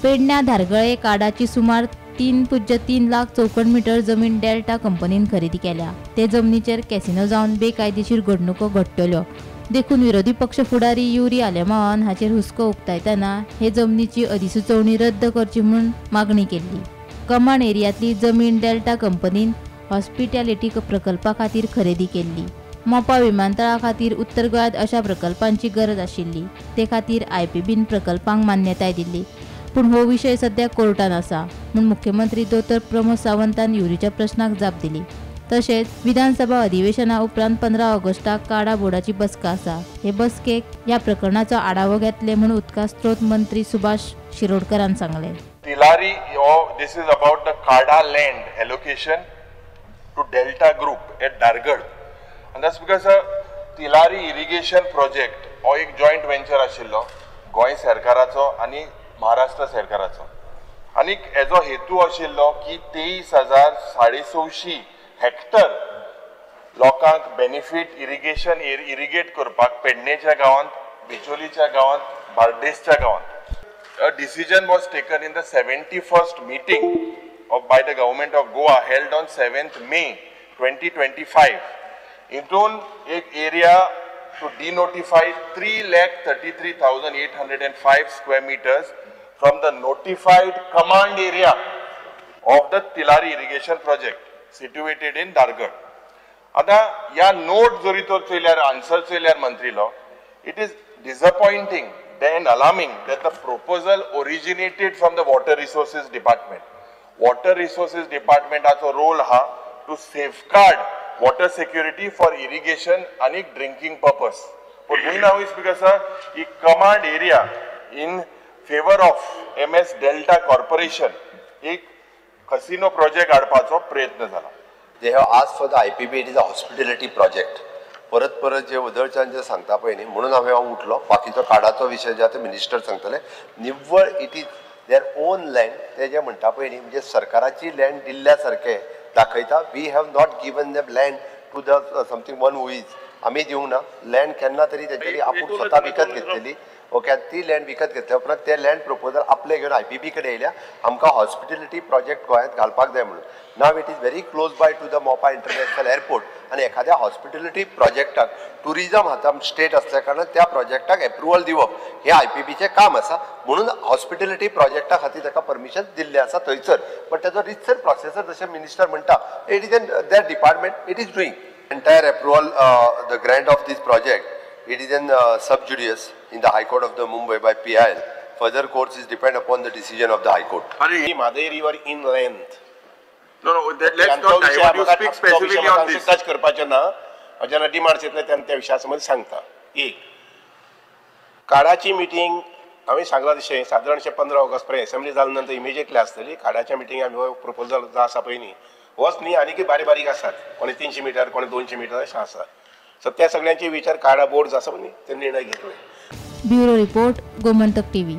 पेडण्या धारगळे काडाची सुमार 3.03 लाख चौखण मीटर जमीन डेल्टा कंपनीन खरेदी केल्या. ते जमनीचेर कॅसिनो जावन बेकायदेशीर घडणुको घडटल्यो देखून विरोधी पक्ष फुडारी युरी आलेमावान हाचेर हुस्को उक्तायतना हे जमनीची अधिसुचोवणी रद्द करची म्हूण मागणी केल्ली. कमांड एरियांतली जमीन डेल्टा कंपनीन हॉस्पिटॅलिटी प्रकल्पा खातीर खरेदी केल्ली. मोपा विमानतळा खातीर उत्तर गोंयांत अशा प्रकल्पांची गरज आशिल्ली. ते खातीर आयपीबीन प्रकल्पांक मान्यताय दिल्ली. पूण हो विशय सध्या कोर्टान आसा म्हूण मुख्यमंत्री दोतोर प्रमोद सावंतान युरीच्या प्रश्नाक जाप दिली. तशेंच विधानसभा अधिवेशना उपरांत 15 ऑगस्टाक काडा बोर्डाची बसका आसा. हे बसकेक ह्या प्रकरणाचो आढावो घेतले म्हूण उदका स्रोत मंत्री सुभाष शिरोडकरान सांगलें. Tillari, this is about the CADA land allocation to Delta Group at Dargad. And that's because Tillari irrigation project हो एक जॉयंट वेंचर आशिल्लो गोंय सरकाराचो आनी महाराष्ट्र सरकाराचो. आनी हेजो हेतू आशिल्लो की 23,625 हेक्टर लोकांक बेनिफीट इरिगेशन इरिगेट करपाक पेडणेच्या गांवांत, बिचोलीच्या गांवांत, बार्देसच्या गांवांत. A decision was taken in the 71st meeting of by the government of Goa held on 7th May 2025. हितून एक area to denotify 3,33,805 square meters from the notified command area of the Tillari irrigation project situated in Dargad. आता या note जरी तर चोयल्यार, answer चोयल्यार मंत्रीलो, it is disappointing and alarming that the proposal originated from the Water Resources Department. Water Resources Department हाचो role हा to safeguard water security for irrigation आनी drinking purpose. But we now is because he command area in favour of MS Delta Corporation एक casino project हाडपाचो प्रयत्न जाला. They have asked for the IPB, it is a hospitality project. परत परत जे उदळच्यान जे सांगता पळय न्ही, म्हणून हांवें हांव उठलो. बाकीचो काडाचो विशय जे आतां मिनिस्टर सांगतले, निव्वळ it is their own land. ते जे म्हणटा पळय न्ही, म्हणजे सरकाराची लँड दिल्ल्या सारकें दाखयता. We have not given the land to the something one who is, आमी दिवंक ना लँड केन्ना तरी तेंच्यांनी आपूण स्वता विकत घेतलेली. ओके, ती लँड विकत घेतल्या उपरांत ते लँड प्रपोजल आपले घेवन आयपीबी कडेन येयल्या, आमकां हॉस्पिटॅलिटी प्रोजेक्ट गोंयांत घालपाक जाय म्हणून. Now it is very close by to the Mopa international airport आनी एखाद्या हॉस्पिटॅलिटी प्रोजेक्टाक टुरिजम हाता स्टेट आसल्या कारणान त्या प्रोजेक्टाक एप्रुवल दिवप हें आयपीबीचें काम आसा. म्हणून हॉस्पिटॅलिटी प्रोजेक्टा खातीर ताका परमिशन दिल्लें आसा थंयसर. बट तेजो रितसर प्रोसेसर जशें मिनिस्टर म्हणटा, it is in that department, it is doing entire approval, the grant of this project. It is in sub judice in the High Court of the Mumbai by PIL. Further course is depend upon the decision of the High Court. Mhadei river in length. No, no, let's not divert. You speak specifically on this. Touch करपाचें ना, जेन्ना demands येतले तेन्ना त्या विशया संबंदी सांगता. एक काडाची मिटींग हांवें सांगलां तशें सादारणशें 15 ऑगस्ट पर्यंत असेंब्ली जाल्या नंतर इमिजिएटली आसतली. काडाच्या मिटींग आमी हो प्रपोजल जो आसा पळय न्ही, होच न्ही आनीकय बारीक बारीक आसात, कोणी 300 मिटर कोणी 200 मिटर अशें आसा. सो त्या सगळ्यांचे विचार काडा बोर्ड आसा न्ही, ते निर्णय घेतले. Bureau report, Gomantak TV.